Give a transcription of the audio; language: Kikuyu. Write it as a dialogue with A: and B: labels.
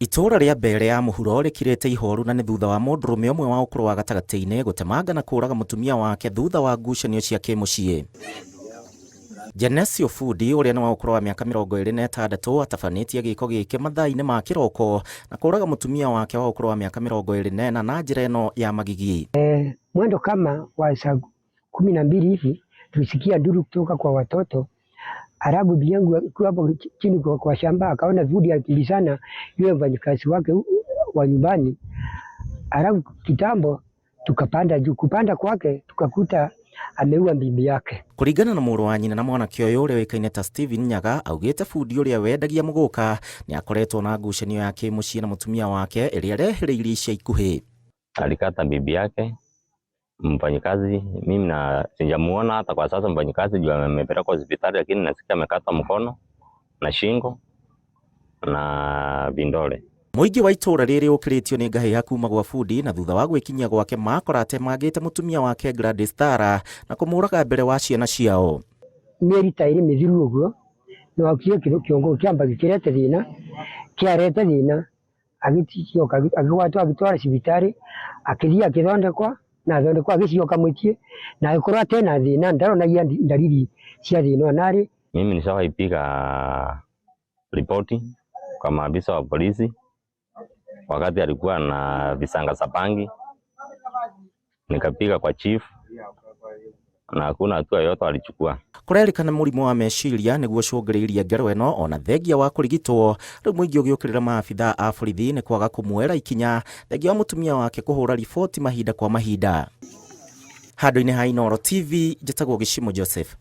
A: Itũũra rĩa Mbere ya Mũhuro rĩkirĩte ihoru na nĩ thutha wa mũndũrũme ũmwe wa ũkũrũ wa gatagatĩ-inĩ gũtemanga na kũũraga mũtumia wake thutha wa ngucanio cia kĩmũciĩ. Genesio Fundi ũrĩa nĩ wa ũkũrũ wa mĩaka 26 atabanĩtie gĩko gĩkĩ mathaa-inĩ ma kĩroko na kũũraga mũtumia wake wa ũkũrũ wa mĩaka 24 na njĩra ĩno ya magigi.
B: Mwendo kama wa saa 12 hivi tulisikia nduru kutoka kwa watoto, alafu bibi yangu akiwa hapo chini kwa shamba akaona Fundi akimbizana yule mfanyikazi wake wa nyumbani, alafu kitambo tukapanda juu. Kupanda kwake tukakuta ameua bibi yake.
A: Kũringana na mũrũ wa nyina na mwanake ũyũ ũrĩa ũĩkaine ta Steven Nyaga, augĩte bundi ũrĩa wendagia mũgũka nĩ akoretwo na ngucanio ya kĩmũciĩ na mũtumia wake ĩrĩa ĩrehĩrĩirie ica ikuhĩ.
C: Alikata bibi yake mfanyikazi, mimi na sijamuona hata kwa sasa mfanyikazi juu amepelekwa hospitali, lakini nasikia amekata mkono na shingo na vindole.
A: Mũingĩ wa itũũra rĩrĩ ũkĩrĩtio nĩ ngahĩha kuma gwa bundi na thutha wa gwĩkinyia gwake makora atemangĩte mũtumia wake Gladys Tara na kũmũraga mbere wa ciana ciao.
B: Mĩeri ta ĩrĩ mĩthiru ũguo nĩwakire kĩongo kĩamba gĩkĩrete thĩna, kĩarete thĩna agĩcoka agĩgwatwo agĩtwara thibitarĩ, akĩthiĩ agĩthondekwa na athondekwa agĩcoka mũciĩ na agĩkorwo atena thĩna, ndaronagia ndariri cia thĩna ona rĩ.
C: Mimi nishawahi piga ripoti kwa maafisa wa polisi wakati alikuwa na visanga za bangi, nikapiga kwa chief na hakuna hatua yoyote walichukua.
A: Kũrerĩkana mũrimũ wa meciria nĩguo ũcũngĩrĩirie ngero ĩno ona thengia wa kũrigitwo. Rĩu mũingĩ ũgĩũkĩrĩra maabithaa a borithi nĩ kwaga kũmuoera ikinya thengia wa mũtumia wake kũhũra riboti mahinda kwa mahinda. Handũ-inĩ ha Inooro TV, njĩtagwo Gĩcimo Joseph.